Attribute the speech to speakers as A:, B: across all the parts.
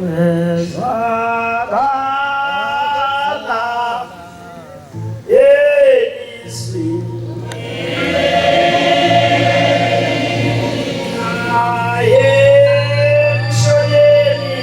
A: Ezwakala elizwi Ayemshoneni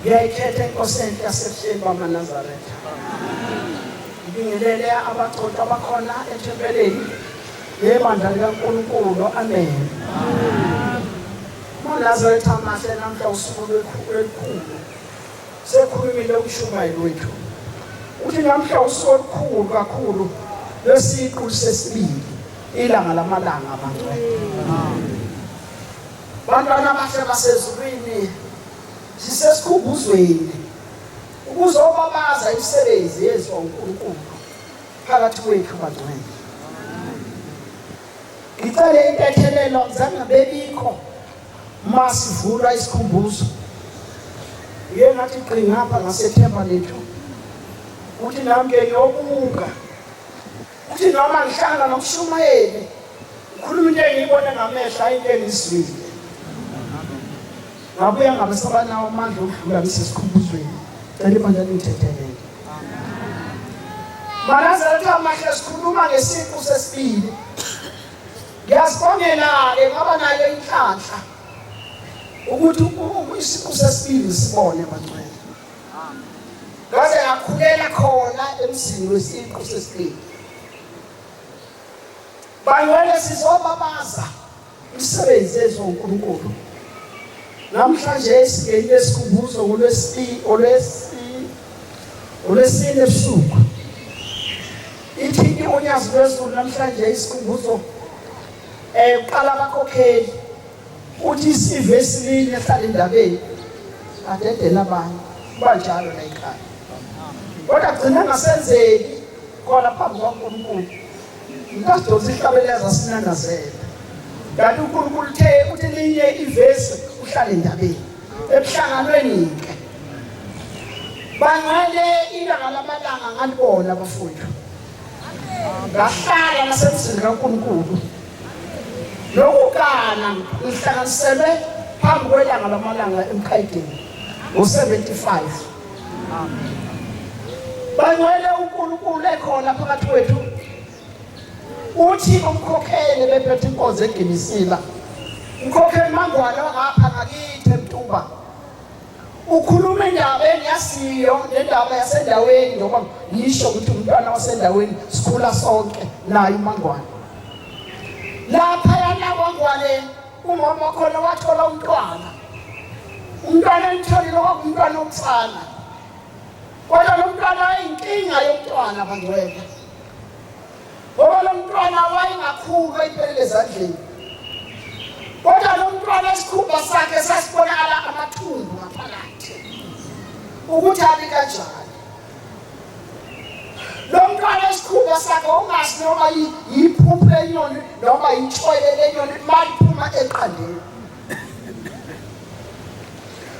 A: Ngiyayikhetha inkosi enhle yasebuhleni bamaNazaretha. Ngibingelele abagcotshwa abakhona ethempelini yebandla likaNkulunkulu. Amen. MaNazaretha amahle namhla usuku lwekhulu. Sekhulumile umshumayeli wethu. Uthi namhla usuku olukhulu kakhulu lwesiqu sesibili ilanga lamalanga abangcwele. Bantwana abahle basezulwini sisesikhumbuzweni ukuzobabaza imisebenzi yenziwa uNkulunkulu phakathi kwethu bangcwele. Ngicele intethelelo ngizangabebikho masivulwa isikhumbuzo. Ngiye ngathi gqi ngapha ngasethemba lethu uthi nami ke ngiyobuka uthi noma ngihlangana nomshumayeli ukhuluma into engiyibone ngamehlo hayi into engizwile ngabuya ngabe sabanawo amandla okudlula ngisesikhumbuzweni cela ibandla lingithethelele Manazaretha amahle sikhuluma ngesiqu sesibili ngiyasibongela-ke ngaba nayo inhlanhla ukuthi isiqu sesibili sibone bangcwele ngaze ngakhulela khona emzini wesiqu sesibili bangcwele sizobabaza Imisebenzi yenziwa uNkulunkulu. Namhlanje singenile esikhumbuzo ngolwesibili olwesine ebusuku. Ithi unyazi lwezulu namhlanje isikhumbuzo kuqala abakhokheli uthi isivesi linye ehlala endabeni adedela abanye kuba njalo la ekhaya kodwa gcina ngasenzeki khona phambi kwaNkulunkulu Ntasidonsa ihlabeleza sinanazela. Kanti uNkulunkulu uthe uthi linye ivesi uhlale endabeni. Emhlanganweni ke. Bangcwele ilanga lamalanga ngalibona abafowethu. Ngahlala nasemzini kaNkulunkulu. Lokugana ngihlanganiselwe phambi kwelanga lamalanga emkhayideni ngo-75. Amen. Bangcwele uNkulunkulu ekhona phakathi kwethu. Uthi umkhokheli bephethe inkonzo eginisila. Umkhokheli Mangwane wangapha ngakithi eMtuba. Ukhuluma indaba engiyaziyo nendaba yasendaweni ngoba ngisho ukuthi umntwana wasendaweni sikhula sonke naye uMangwane. Lapha yana kwaNgwane umama wakhona wathola umntwana. Umntwana emtholile kwakumntwana omfana. Kodwa lo mntwana wayinkinga yomntwana bangcwele. Ngoba lo mntwana wayengakhulu wayiphelele ezandleni. Kodwa lo mntwana isikhumba sakhe sasibonakala amathumbu ngaphakathi. Ukuthi abi kanjani. Lo mntwana isikhumba sakhe ungazi noma yiphuphu lenyoni noma yitshwele lenyoni maliphuma eqandeni.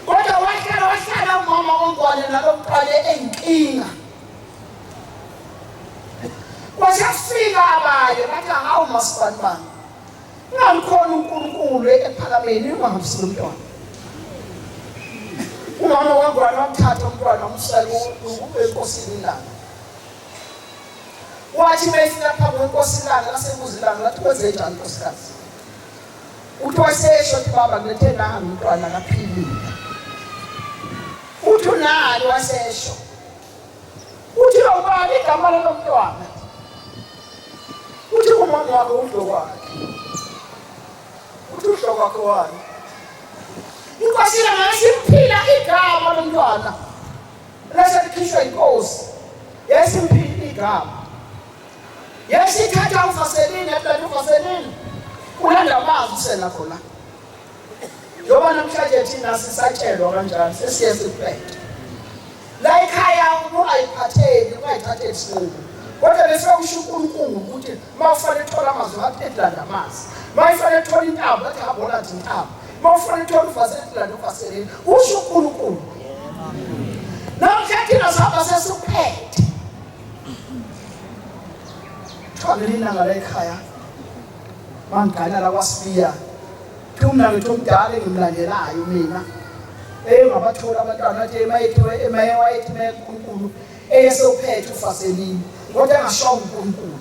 A: Kodwa wahlala wahlala umama ongwane nalo mntwana eyinkinga. Kwasefika abanye bathi hawu masibani bani. Ungamkhona uNkulunkulu ekuphakameni ungahambisile umntwana. Umama wangwane wamthatha umntwana wamsela enkosini ilanga. Wathi befika phambi kwenkosi ilanga lasebuza ilanga lathi kwenze njani nkosikazi. Uthi wasesho ukuthi baba ngilethe nami umntwana akaphilile. Uthi unani wasesho. Uthi ubani igama lalo mntwana? Uthi umama wakhe uDokwakhe. Uthi uDokwakhe wani? Inkosi ingasimphila igama lomntwana. Lase likhishwa inkosi. Yasimphila igama. Yayisithatha uvaselini, yathi uvaselini. Ulanda amazwi uselapho la. Njengoba namhlanje thina sisatshelwa kanjani sesiye sikuphethe. La ekhaya ungayiphatheli, ungayithatheli isinqumo. Kodwa bese kusho uNkulunkulu ukuthi uma ufanele uthola amazwi ngathi edlanda amazwi. Uma ufanele uthola intambo ngathi hamba olanda intambo. Uma ufanele uthola uvaselini landa uvaselini. Usho uNkulunkulu. Namhlanje thina sihamba sesikuphethe. Kuthiwa ngelinye ilanga la ekhaya bangigana la kwaSibiya. Kuthiwa umnakwethu omdala engimlandelayo mina engabathola abantwana athi emayethiwe emaye wayethi uNkulunkulu eyesewuphethe ufaselini kodwa engashawa uNkulunkulu.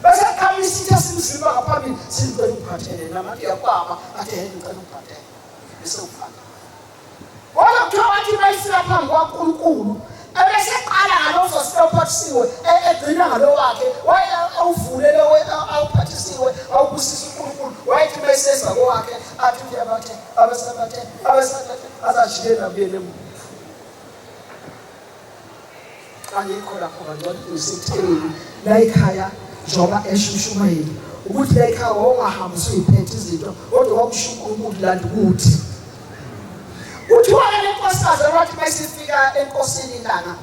A: Bese qhamuka isitha simzimba ngaphambili sicela ungiphathele nami athi uyababa athi hey ngicela ungiphathele bese uphatha. Kodwa kuthiwa wathi mayifika phambi kwaNkulunkulu ebeseqala ngalozo sewuphathisiwe e, egcina ngalo wakhe waye awuvule lo awuphathisiwe awubusisa uNkulunkulu wayethi mayiseza kowakhe athi uyabathe abesabathe abesabathe azajikela abuyele emuva Angikho lapho kangcono ngisekutheni la ekhaya njengoba esho umshumayeli ukuthi la ekhaya wawungahambi usuyiphethe izinto kodwa kwakusho uNkulunkulu landa ukuthi kuthiwa-ke le nkosikazi wathi uma isifika enkosini ilanga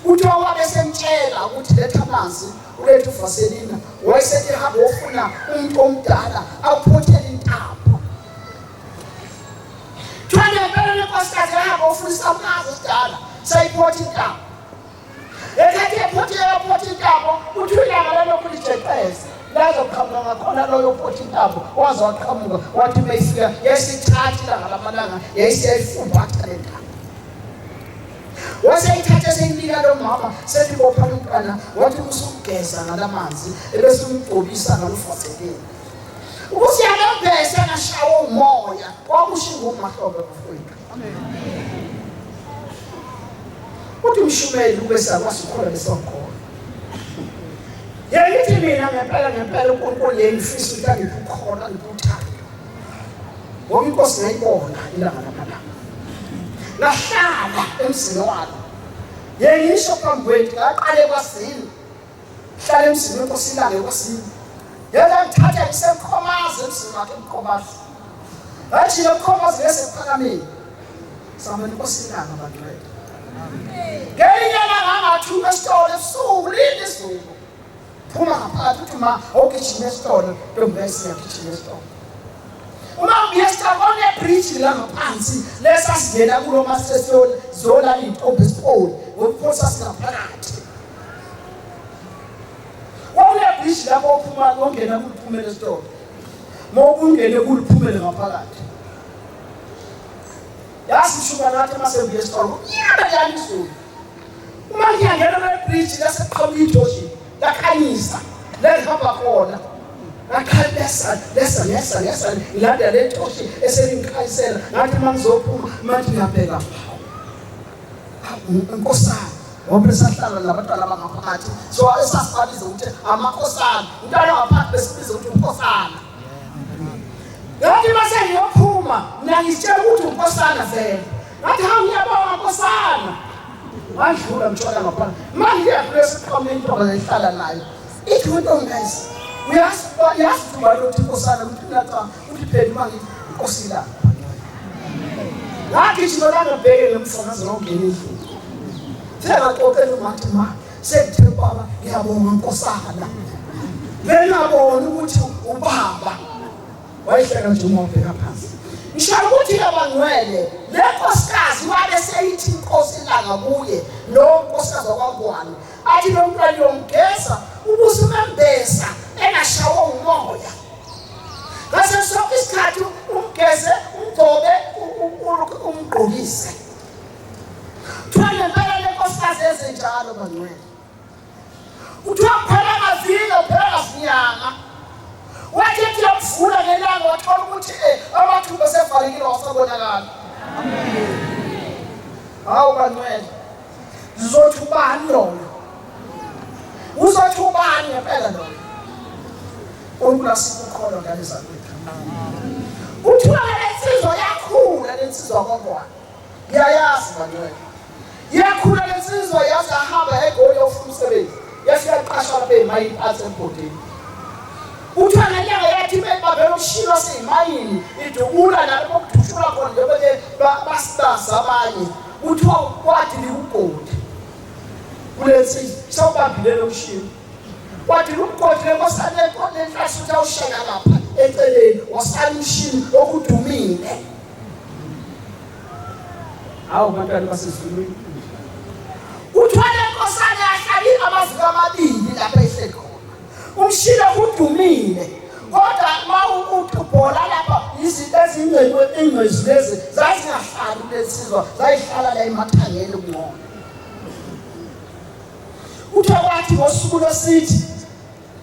A: kuthiwa wabe semtshela ukuthi letha amanzi ulethe uvaselina wayesethi hamba ofuna umuntu omdala akuphothele intambo Kuthiwa ngempela lenkosikazi yahamba ofuna isalukazi esidala sayiphotha intambo. Ekhathi ephotha yaphotha intambo kuthiwa ilanga lalokhu lijeqeza lazoqhamuka ngakhona loyo ophotha intambo waze waqhamuka wathi uma ifika yayisithatha ilanga lamalanga yayisiyayifumbatha le ntambo. Waseyithatha eseyinika lo mama selibopha lomntwana wathi usugeza ngalamanzi ebese umgcobisa ngalofaselini. Ukuthi akabhese angashawa umoya kwakusho ingumahlobo bafowethu. Uthi umshumeli kube sakwazi ukukholwa lesokholo. Yena ithi mina ngempela ngempela uNkulunkulu yena ufisa ukuthi angiphe ukukholwa angiphe uthando. Ngoba inkosi ngayibona ilanga lamalanga. Ngahlala emzini walo. Yena isho phambi kwethu ngaqale kwasini. Hlala emzini wenkosi ilanga enkosini. Yena ngithatha ngisemkhomazi emzini wakhe emkhomazi. Ngathi emkhomazi ngesephakameni. Sambona inkosi ilanga bantu wethu. Ngelinye ilanga ngathuka esitolo ebusuku lini izulu. Phuma ngaphakathi uthi ma awugijima esitolo ntombi yayisiyagijima esitolo. Uma ngibuya esitolo kwakunebhriji la ngaphansi lesasingena kulo masesiyolala iy'ntombi esitolo ngokuphosa singaphakathi. Kwakunebhriji lapho ophuma ongena kuliphumele esitolo. Uma ungene kuliphumele ngaphakathi. Yazi mshuba nathi uma sengibuye esitolo kumnyama njani izulu. Uma ngiyangena kule bhriji laseqhamuka idoji lakhanyisa. Lengihamba khona ngaqhala lesa lesa lesa lesa ngilanda le thoshi eselingikhanyisela ngathi uma ngizophuma manje ngiyabheka inkosana ngoba besahlala nabantwana abangaphakathi so esasibabiza ukuthi amakhosana umntwana wangaphakathi besibiza ukuthi unkosana ngathi mase ngiyophuma mina ngizitshela ukuthi unkosana vele ngathi hawu ngiyabonga nkosana wadlula mtshwana ngaphandle manje ngiyadlula esiqhameni intombazane ihlala nayo ithi wentombi guys uyazi uyazi ubani ukuthi inkosana ukuthi mina cha uthi phela uma ngithi inkosi la ngagijima la ngabheke ngemsakazo ngongena endlini sengaxoxela umathi ma sengithe baba ngiyabonga nkosana bengaboni ukuthi ubaba wayehleka nje uma ubheka phansi ngisho ukuthi abangcwele le nkosikazi wabe seyithi inkosi ilanga kuye lo nkosikazi wakwangwane athi lo mntwana uyomgeza ubusumembesa engashawa umoya ngaso sonke isikhathi umgeze umgcobe umgqokise kuthiwa ngempela le nkosikazi ezinjalo bangcwele kuthiwa kuphela ngazile kuphela ngazinyanga wathi ethi yamvula ngelanga wathola ukuthi um amathuba sevalekile wasabonakala hawu bangcwele Uzothi ubani loyo? Uzothi ubani ngempela loyo? uNkulunkulu asikukholwa ngane zakwethu. Kuthiwa le nsizwa yakhula le nsizwa kongwane. Ngiyayazi bantwana. Yakhula le nsizwa yaze ahamba eGoli yofuna umsebenzi. Yafika qashwa lapha emayini phansi emgodini. Kuthiwa ngenyanga yathi bebabhela umshini waseyimayini idubula nalapho kudutshulwa khona njengoba ke basibaza abanye. Kuthiwa kwadilika ugodi kule nsizwa sawubambile lo mshini wadilika umgodi lenkosana lenhlasi ukuthi awushaya lapha eceleni wasala umshini okudumile hawu bantwana basezulwini kuthiwa le nkosana yahlala amaviki amabili lapha ehleli khona umshini okudumile kodwa uma ubhola lapha izinto ezingcwezi ingcwezi lezi zazingahlali kule nsizwa zayihlala la emathangeni kungcono kuthiwa kwathi ngosuku lwesithi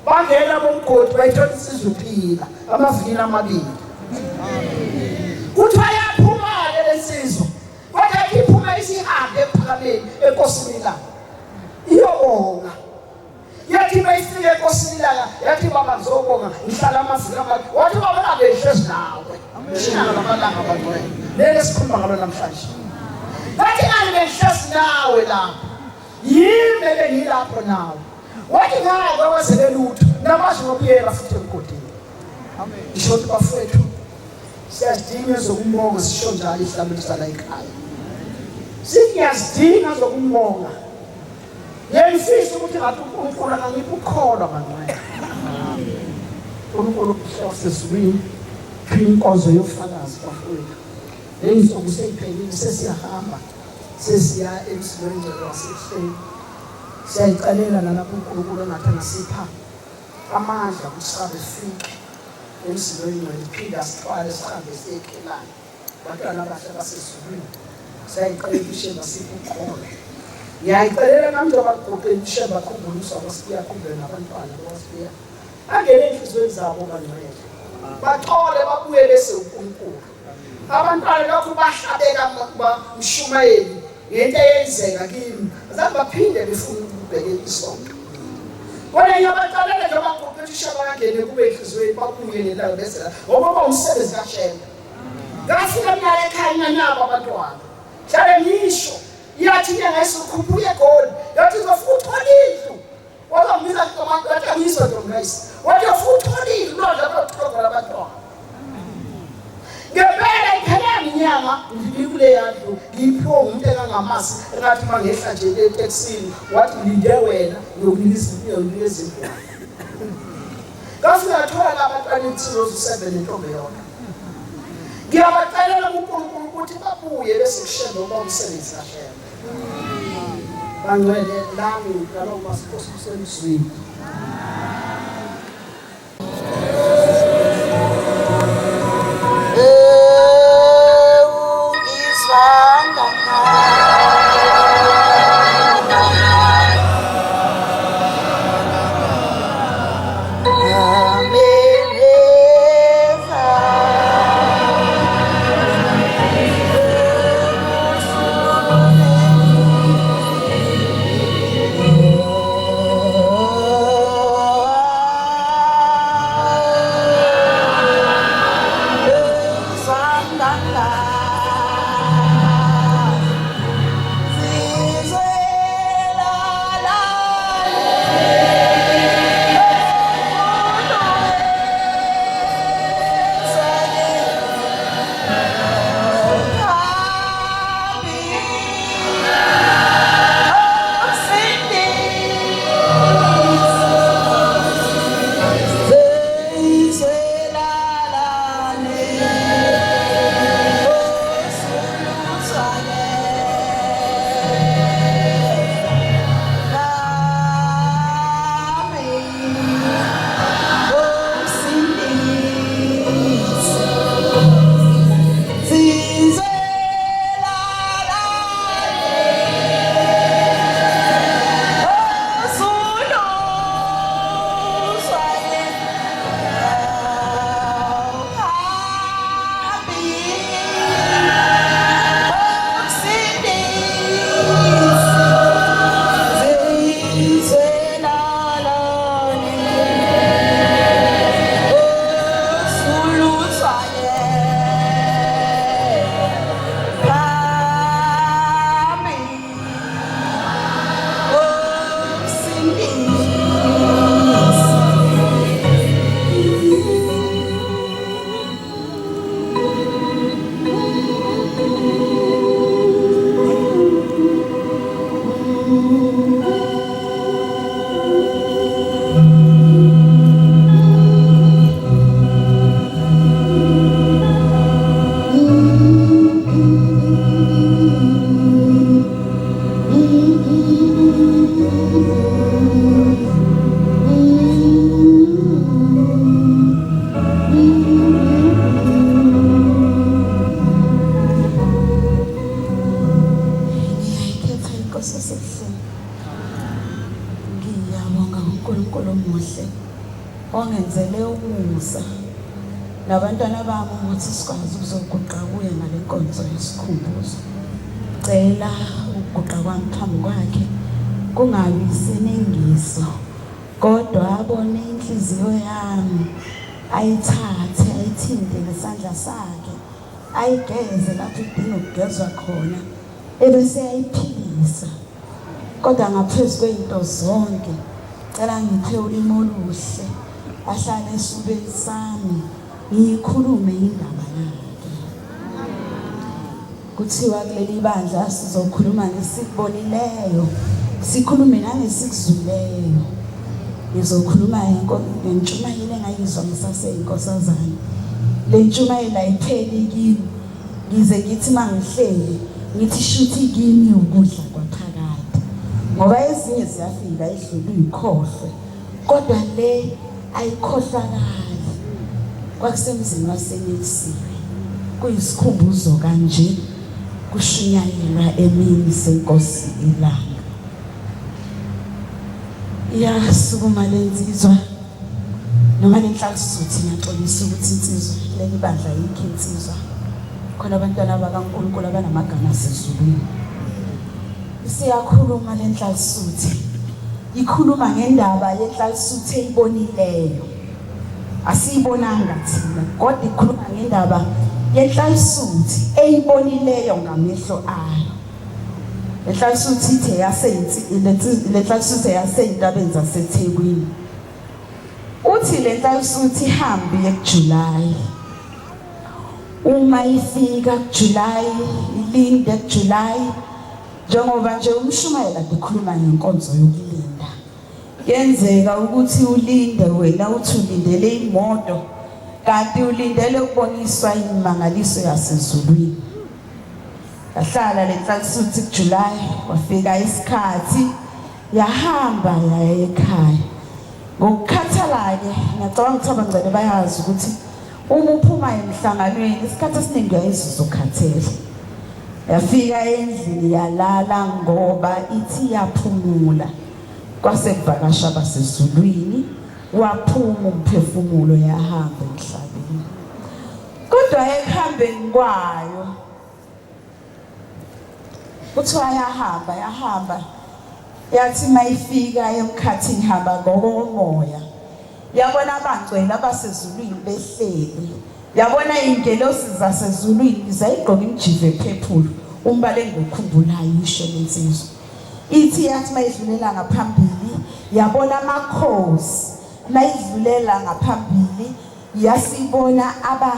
A: bangena bomgodi bayithola insizwa iphila amavikini amabili kuthiwa yaphuma-ke le nsizwa kodwa iphume isihambe ekuphakameni enkosini ilanga iyobonga Yathi uma ifika enkosini ilanga yathi baba ngizobonga ngihlala amaviki amabili. Wathi baba nabe ngihlezi nawe. Shina lamalanga abangcwele. Leli esikhuluma ngalo namhlanje. Wathi ngani bengihlezi nawe lapho. Yimi ebengilapho nawe. Wathi ngeke wenzeke lutho. Namanje ngobuyela futhi emgodini. Amen. Ngisho ukuthi bafowethu siyazidinga ezokumbonga sisho njalo ihlabelo sala ekhaya. Sithi ngiyazidinga zokumbonga. Ngiyayifisa ukuthi ngathi uNkulunkulu angangipha ukukholwa bangcwele. uNkulunkulu wasezulwini inkonzo yofakazi bafowethu. Leyinsuku seyiphelile sesiyahamba sesiya emzini oyingcwele wasebuhleni. Siyayicelela nalapho uNkulunkulu engathi angasipha amandla ukuthi sabe sifike emzini oyingcwele phinde asithwale sihambe siyekhelana. Bantwana abahle basezulwini, siyayicelela uShembe asiphe ukholo. Ngiyayicelela nami njengoba kugoqela uShembe akhumbule uSawasibiya akhumbule nabantwana bakwaSibiya. Angene ey'nhliziyweni zabo bangcwele. Bathole babuye bese uNkulunkulu. Abantwana lokhu bahlabeka mshumayeli ngento eyenzeka kimi. Azange baphinde befune ukubheka isonto. Kodwa ngiyabacelela njengoba kugoqela uShembe angene kube enhliziyweni babuye nelanga bese ngoba umsebenzi kaShembe. Ngafika mina ekhaya nginganabo abantwana. Hlale ngisho yathi inyanga isikhuphuka eGoli yathi uzofika uthola indlu. Wazongibiza wathi angizwa ntombi kayise. Wathi ufika uthola indlu lodla lapho khona abantwana. Ngempela iphelanga inyanga ngikuleya ndlu ngiyiphiwe umuntu engangamazi engathi uma ngehla nje etekisini wathi ngilinde wena ngiyokunikeza indlu. Ngafika ngathola labantwana insizwa eziwu-seven nentombi eyodwa. Ngiyabacelela kuNkulunkulu ukuthi babuye bese kushembe uma umsebenzi kaShembe. Bangcwele lami ngaloko masikhosi kusemzwini.
B: Ngiyabonga uNkulunkulu omuhle ongenzele umusa nabantwana bami ukuthi sikwazi ukuzoguqa kuye ngale nkonzo yesikhumbuzo. Cela ukuguqa kwami phambi kwakhe kungabi isiningiso kodwa abone inhliziyo yami ayithathe ayithinte ngesandla sakhe ayigeze lapho idinga ukugezwa khona ebese ayiphilisa. Kodwa ngaphezu kwey'nto zonke, cela ngiphe ulimi oluhle, ahlale esifubeni sami, ngiyikhulume indaba yakhe. Kuthiwa kuleli bandla sizokhuluma ngesikubonileyo, sikhulume nangesikuzwileyo. Ngizokhuluma ngentshumayelo engayizwa ngisaseyinkosazane. Le ntshumayelo ayipheli kimi. Ngize ngithi mangihleli ngithi shuthi kimi ukudla kwaphakade ngoba ezinye ziyafika idlule uyikhohlwe kodwa le ayikhohlakali. Kwakusemzini waseNyekisiwe kuyisikhumbuzo kanje kushunyayelwa emini senkosi ilanga. Iyasukuma le nsizwa noma le nhlalisuthi ngiyaxolisa ukuthi insizwa leli bandla yikho insizwa khona abantwana bakaNkulunkulu abanamagama asezulwini siyakhuluma le nhlalisuthi ikhuluma ngendaba yenhlalisuthi eyibonileyo asiyibonanga thina kodwa ikhuluma ngendaba yenhlalisuthi eyibonileyo ngamehlo ayo Lenhlalisuthi ithe lenhlalisuthi yaseyintabeni zaseThekwini. Uthi lenhlalisuthi ihambe iye kuJuly. Uma ifika kuJuly ilinde kuJuly njengoba nje umshumayeli kade ekhuluma ngenkonzo yokulinda. Kuyenzeka ukuthi ulinde wena uthi ulindele imoto kanti ulindele ukuboniswa imimangaliso yasezulwini. Yahlala le nhlalisuthi kuJuly kwafika isikhathi yahamba yaya ekhaya. Ngokukhathala-ke ngiyacabanga ukuthi abangcwele bayazi ukuthi uma uphuma emhlanganweni isikhathi esiningi uyayizuzwa ukhathele. Yafika endlini yalala ngoba ithi yaphumula kwase kuvakasha abasezulwini waphuma umphefumulo yahamba emhlabeni. Kodwa ekuhambeni kwayo kuthiwa yahamba yahamba yathi mayifika emkhathini hamba ngokomoya yabona abangcwele abasezulwini behleli yabona iy'ngelosi zasezulwini zayigqoka imijivo ephephulu umbala engikukhumbulayo isho lensizwa ithi yathi mayidlulela ngaphambili yabona amakhosi mayidlulela ngaphambili Yasibona aba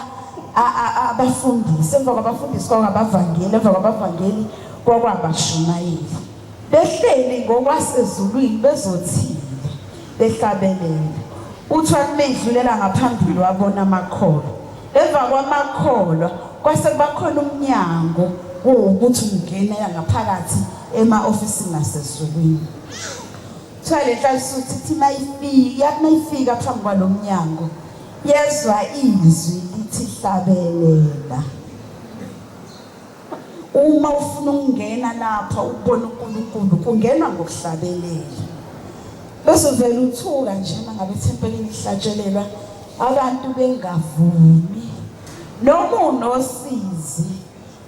B: abafundisi emva kwabafundisi kwakabavangeli emva kwabavangeli kwakwabashumayeli behleli ngokwasezulwini bezothile behlabelela uthiwa kumedlulela ngaphambili wabona amakholwa emva kwamakholwa kwase kubakhona umnyango wokuthi ungena ngaphakathi ema-ofisini asezulwini Kuthiwa le nhlalisuthi ithi mayifika yathi mayifika phambi kwalo mnyango yezwa izwi lithi hlabelela. Uma ufuna ukungena lapha ukubona uNkulunkulu kungenwa ngokuhlabelela. Bese uvela uthuka nje uma ngabe ethempelini ihlatshelelwa abantu bengavumi noma unosizi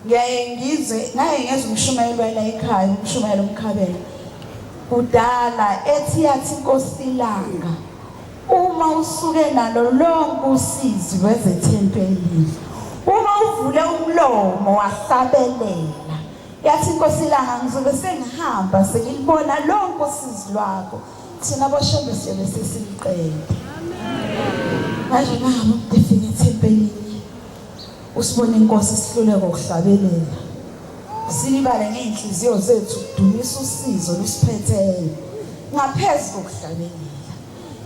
B: Ngiyaye ngizwe, ngake ngezwa umshumayeli wala ekhaya, umshumayeli uMkhabela kudala ethi yathi inkosi ilanga uma usuke nalo lonke usizi lwezethempelini uma uvule umlomo wahlabelela yathi inkosi ilanga ngizobe sengihamba sengilibona lonke usizi lwakho thina boshembe siyobe sesiliqede manje nabo umuntu efika ethempelini Usibone inkosi sihluleka ukuhlabelela. Silibale ngey'nhliziyo zethu ukudumisa usizo olusiphetheyo ngaphezu kokuhlabelela.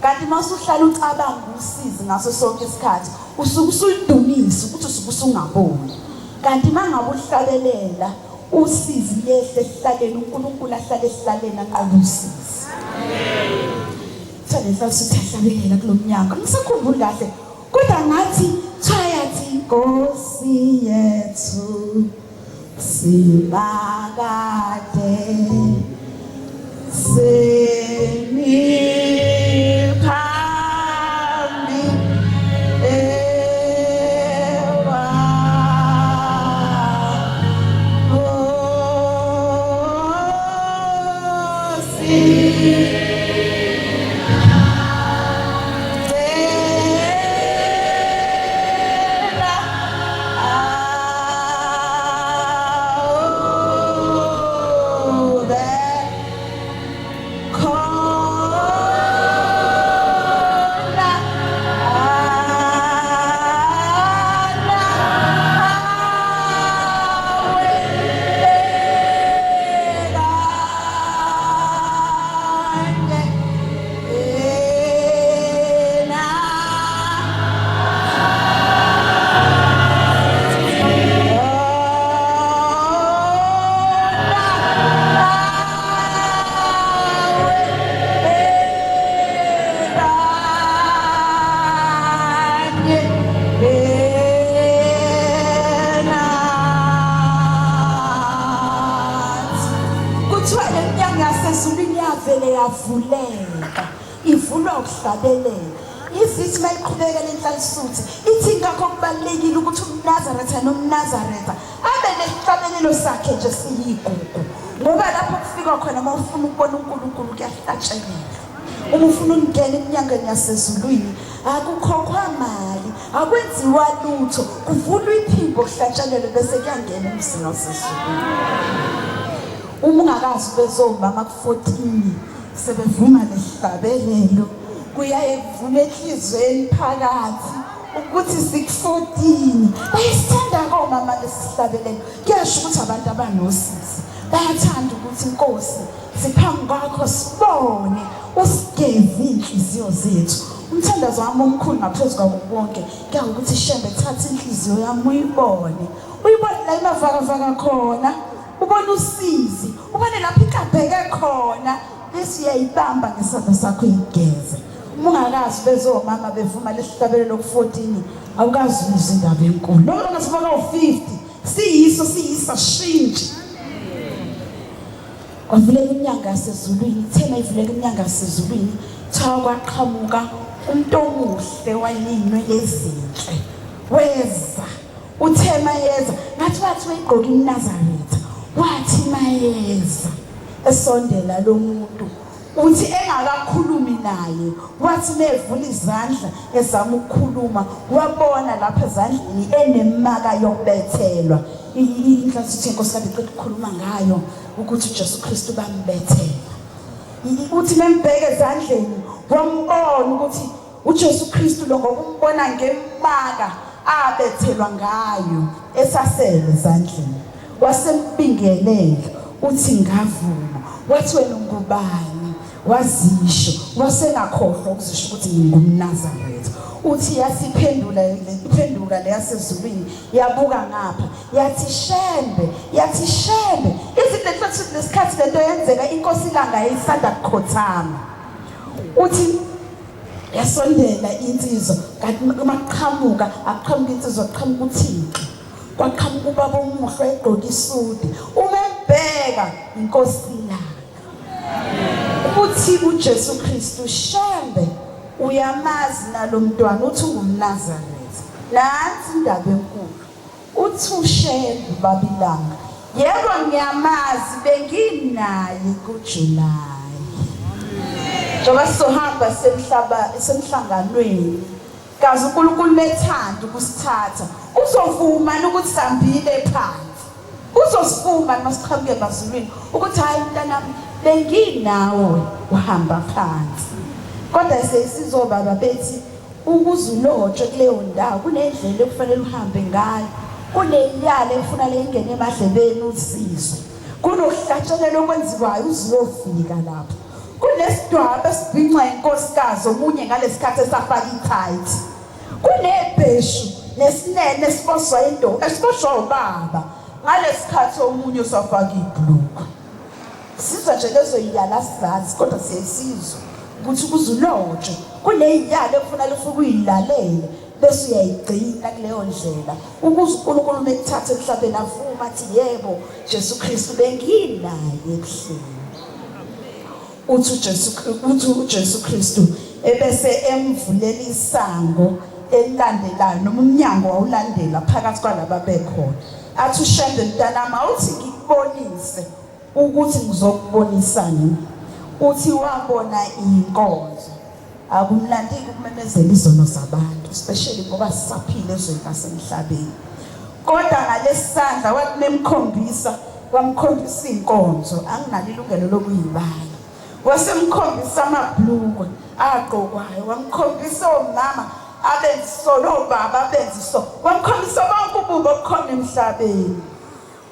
B: Kanti uma usuhlala ucabanga usizi ngaso sonke isikhathi usuke usulidumisa ukuthi usuke usungaboni. Kanti uma ngabe uhlabelela usizi lehle esihlaleni uNkulunkulu ahlale esihlaleni anqobe usizi. Kuthiwa le nhlalo sithi ahlabelela kulo mnyango. Angisakhumbuli kahle Kodwa ngathi thayathi Nkosi yethu simakade semi Kuthiwa le minyango yasezulwini yavele yavuleka, ivulwa ukuhlabelela. Izithi mayiqhubeka le nhlalisuthi ithi ngakho kubalulekile ukuthi umNazaretha nomNazaretha abe nesihlabelelo sakhe nje siyigugu, ngoba lapho kufika khona uma ufuna ukubona uNkulunkulu kuyahlatshelelwa. Uma ufuna ukungena eminyangweni yasezulwini akukhokhwa mali, akwenziwa lutho, kuvulwa iphimbo kuhlatshelelwe bese kuyangena emzini wasezulwini. Uma ungakazi bezomama ku-14 sebevuma lesihlabelelo, kuyaye kuvume enhliziyweni phakathi ukuthi siku-14. Bayasithanda komama lesihlabelelo, kuyasho ukuthi abantu abanosizi bayathanda ukuthi Nkosi siphambi kwakho sibone usigeze iy'nhliziyo zethu. Umthandazo wami omkhulu ngaphezu kwako konke kuyawukuthi Shembe thatha inhliziyo yami uyibone, uyibone la imavakavaka khona, ubone usizi, ubone lapho ikabheke khona, bese uyayibamba ngesandla sakho uyigeze. Uma ungakazi bezomama bevuma lesihlabelelo ku-14 awukazi uyizwa indaba enkulu. Noma ngasifaka u-50 siyiso siyisa shintshi. Kwavuleka iminyango yasezulwini, ithe mayivuleka iminyango yasezulwini, kuthiwa kwaqhamuka umuntu omuhle wayeney'nwele ezinhle. Weza, uthe mayeza, ngathi wathi wayegqoke iMnazaretha, wathi mayeza esondela lo muntu uthi engakakhulumi naye wathi mevula izandla ezama ukukhuluma wabona lapha ezandleni enemaka yokubethelwa. Inhlansi inkosi kade iqeda ukukhuluma ngayo ukuthi uJesu Kristu bambethela. Uthi membheke ezandleni wambona ukuthi uJesu Kristu lo ngokumbona ngemaka abethelwa ngayo esasele ezandleni. Wasembingelela uthi ngavuma, wathi wena ungubani? Wazisho wasengakhohlwa ukuzisho ukuthi ngingumNazaretha. Uthi yasiphendula iphenduka leyasezulwini yabuka ngapha yathi Shembe, yathi Shembe. Izinto lesikhathi lesikhathi lento yenzeka inkosi ilanga yayisanda kukhothama. Uthi yasondela insizwa kanti uma kuqhamuka akuqhamuka insizwa kuqhamuka uThixo. Kwaqhamuka ubaba omuhle egqoke isudi. Uma embheka inkosi ilanga. Uthi uJesu Kristu Shembe uyamazi nalomntwana uthi ungumNazaretha. Nansi indaba enkulu. Uthi uShembe uBabilanga, yebo ngiyamazi benginaye kuJuly. Njengoba sizohamba semhlaba semhlanganweni kazi uNkulunkulu methanda ukusithatha uzovuma ukuthi sambile phansi. Uzosivuma noma siqhamuke emazulwini ukuthi hayi mntanami benginawe uhamba phansi. Kodwa sesizobaba bethi ukuze ulotshwe kuleyo ndawo kunendlela ekufanele uhambe ngayo, kuneyala ekufanele ingene emadlebeni uzizwe, kunokuhlatshelelwa okwenziwayo uze uyofika lapho, kunesidwaba esibhincwa inkosikazi omunye ngalesikhathi esafaka i-tight. Kunebheshu nesinene esiboshwa indoda esiboshwa ubaba ngalesikhathi omunye usafaka ibhlukwe. Sizwa nje lezo yiyala sizazi kodwa siyayisizwa ukuthi ukuze ulotshwe kuneyiyala ekufanele ufike uyilalele bese uyayigcina kuleyo ndlela ukuze uNkulunkulu uma ekuthatha emhlabeni avume athi yebo Jesu Kristu benginaye ebuhleni. Uthi uJesu uthi uJesu Kristu ebese emvulela isango elilandelayo noma umnyango wawulandela phakathi kwalaba bekhona. Athi uShembe mntanami awuthi ngikubonise ukuthi ngizokubonisani. Uthi wabona inkonzo. Akumnandiki ukumemezela izono zabantu, especially ngoba sisaphila ezweni lasemhlabeni. Kodwa ngalesandla wathi memkhombisa, wamkhombisa inkonzo, anginalo ilungelo lokuyibala. Wasemkhombisa amabhlukwe agqokwayo, wamkhombisa omama abenza nobaba abenza so, wamkhombisa bonke ububi obukhona emhlabeni.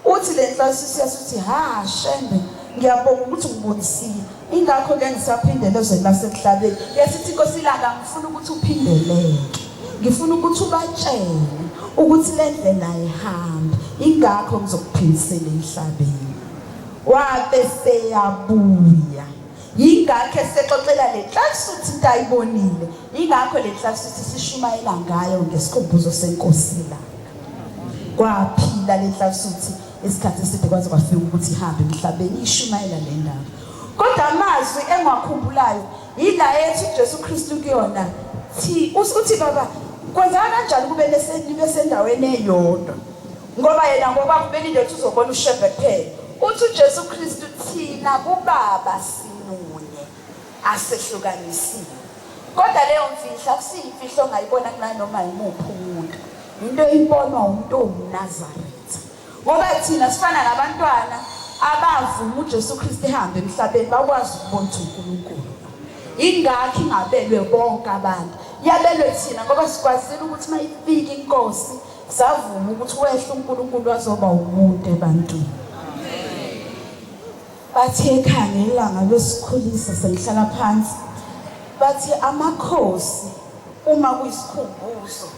B: Uthi le nhlasisi yasuthi ha Shembe ngiyabonga ukuthi ungibonisile ingakho ke ngisaphindela ezweni lasemhlabeni. Yasithi inkosi ilanga ngifuna ukuthi uphindeleke, ngifuna ukuthi ubatshele ukuthi le ndlela ayihambi, ingakho ngizokuphindisela emhlabeni. Wabe seyabuya, yingakho esexoxela le nhlasuthi into ayibonile, ingakho le nhlasuthi sishumayela ngayo ngesikhumbuzo senkosi ilanga. Kwaphila le nhlasuthi isikhathi eside kwaze kwafika ukuthi ihambe emhlabeni ishumayela le ndaba. Kodwa amazwi engiwakhumbulayo yila ethi uJesu Kristu kuyona thi uthi baba kwenzeka kanjani kube nibe sendaweni eyodwa, ngoba yena ngokwakhe ubelinde ukuthi uzobona uShembe kuphela. Uthi uJesu Kristu thina kubaba simunye asehlukanisiwe. Kodwa leyo mfihlo akusiyimfihlo ongayibona kunanoma yimuphi umuntu, into eyibonwa umuntu owumNazaretha. Ngoba thina sifana nabantwana abavuma uJesu Kristu ehambe emhlabeni bakwazi ukubona ukuthi uNkulunkulu. Ingakho ingabelwe bonke abantu, yabelwe thina ngoba sikwazile ukuthi uma ifika inkosi savuma ukuthi wehle uNkulunkulu wazoba umuntu ebantwini. Bathi ekhaya ngelanga lwesikhulisa sengihlala phansi, bathi amakhosi uma kuyisikhumbuzo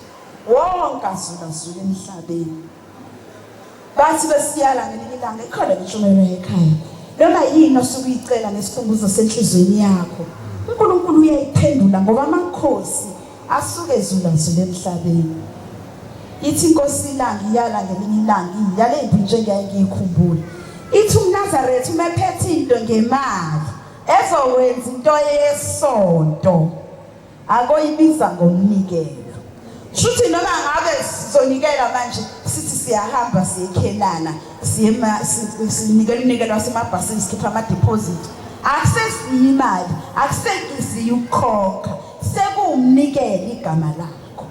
B: wonke azulazula emhlabeni. Bathi besiyala ngelinye ilanga ikhona lentshumayelo ekhaya, noma yini osuke uyicela ngesikhumbuzo senhlizweni yakho uNkulunkulu uyayiphendula, ngoba amakhosi asuke ezulazula emhlabeni. Ithi inkosi ilanga iyala ngelinye ilanga iyale impi nje ngiyaye ngiyikhumbule. Ithi umNazaretha uma ephethe into ngemali ezowenza into yesonto akoyibiza ngomnikelo. Shuthi noma ngabe sizonikela manje sithi siyahamba siyekhelana sinikela umnikelo wasemabhasini sikhipha ama-deposit, akusesiyo imali, akusengiziyo ukukhokha, sekuwumnikelo igama lakho.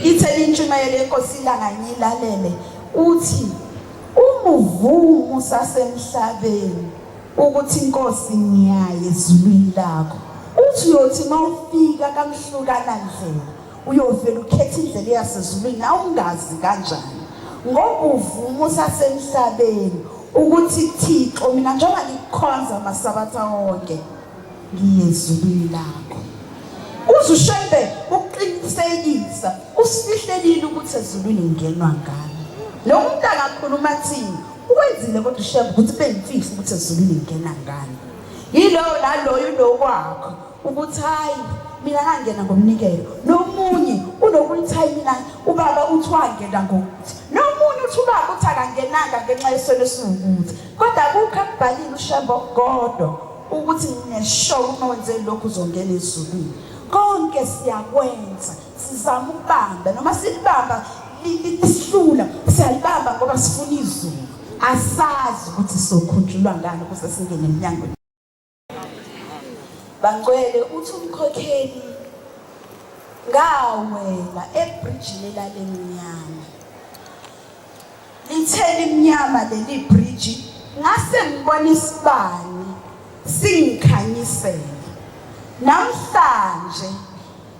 B: Ithe intshumayelo yenkosi ilanga ngiyilalele, uthi uma uvuma usasemhlabeni ukuthi inkosi ngiyaye ezulwini lakho, uthi uyothi mawufika kamhlukana ndlela uyovela ukhetha indlela eyasezulwini awungazi kanjani, ngoba uvuma usasemhlabeni ukuthi Thixo mina njengoba ngikukhonza amasabatha wonke ngiye ezulwini lakho. Uze uShembe ukuqinisekisa usifihlelile ukuthi ezulwini ngenwa ngani. Lo muntu angakhuluma athini ukwenzile, kodwa uShembe ukuthi kube yimfihlo ukuthi ezulwini ngena ngani. Yilowo naloyo unokwakho ukuthi hayi mina ngangena ngomnikelo, nomunye unokuthi hayi mina ubaba uthi wangena ngokuthi, nomunye uthi ubaba uthi akangenanga ngenxa yesono esiwukuthi. Kodwa akukho akubhalile uShembe okukodwa ukuthi nginesho uma wenze lokhu uzongena ezulwini. Konke siyakwenza, sizama ukubamba, noma silibamba lisihlula siyalibamba ngoba sifuna izulu. Asazi ukuthi sokhunjulwa ngani ukuze singene eminyangweni. Bangcwele uthi umkhokheli ngawela ebridgini elalemnyama. Lithe limnyama leli bridge ngase ngibona isibani singikhanyisela. Namhlanje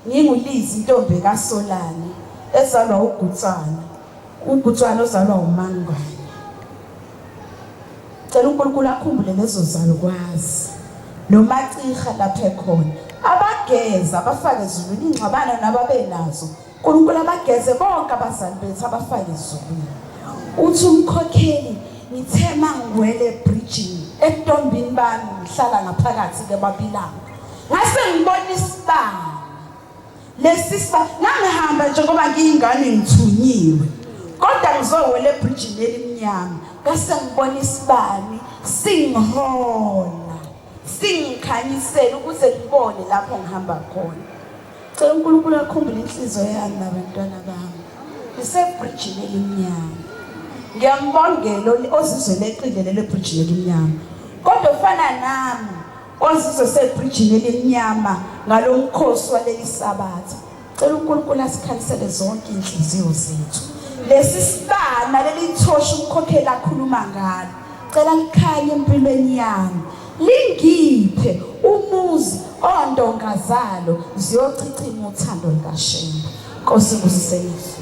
B: nginguLizi intombi kaSolani ezalwa uGutswana, uGutswana ozalwa uMangwane. Cela uNkulunkulu akhumbule lezo zalukwazi noMaciha lapha ekhona, abageza abafake ezulwini ingxabano nababenazo. uNkulunkulu abageze bonke abazali bethu abafake ezulwini. Uthi umkhokheli ngithe mangiwele ebridgini ebutombini bami ngihlala ngaphakathi ke babilanga, ngase ngibona isibani lesi sibani. Ngangihamba nje ngoba ngiyingane ngithunyiwe, kodwa ngizowela ebridgini elimnyama, ngase ngibona isibani singihola singikhanyisela ukuze ngibone lapho ngihamba khona. Cela uNkulunkulu akhumbule inhliziyo yami nabantwana bami. Ngisebridgini elimnyama. Ngiyambongela ozizwele eqile lelo bridge elimnyama. Kodwa ufana nami Ozizwe sebridgini elimnyama ngalomkhosi waleli sabatha. Cela uNkulunkulu asikhanyisele zonke inhliziyo zethu. Lesi sibana leli thosha umkhokheli akhuluma ngalo. Cela likhanye empilweni yami. Lingiphe umuzi ondonga zalo ziyochichima uthando lukaShembe. Nkosi ibusise izwi.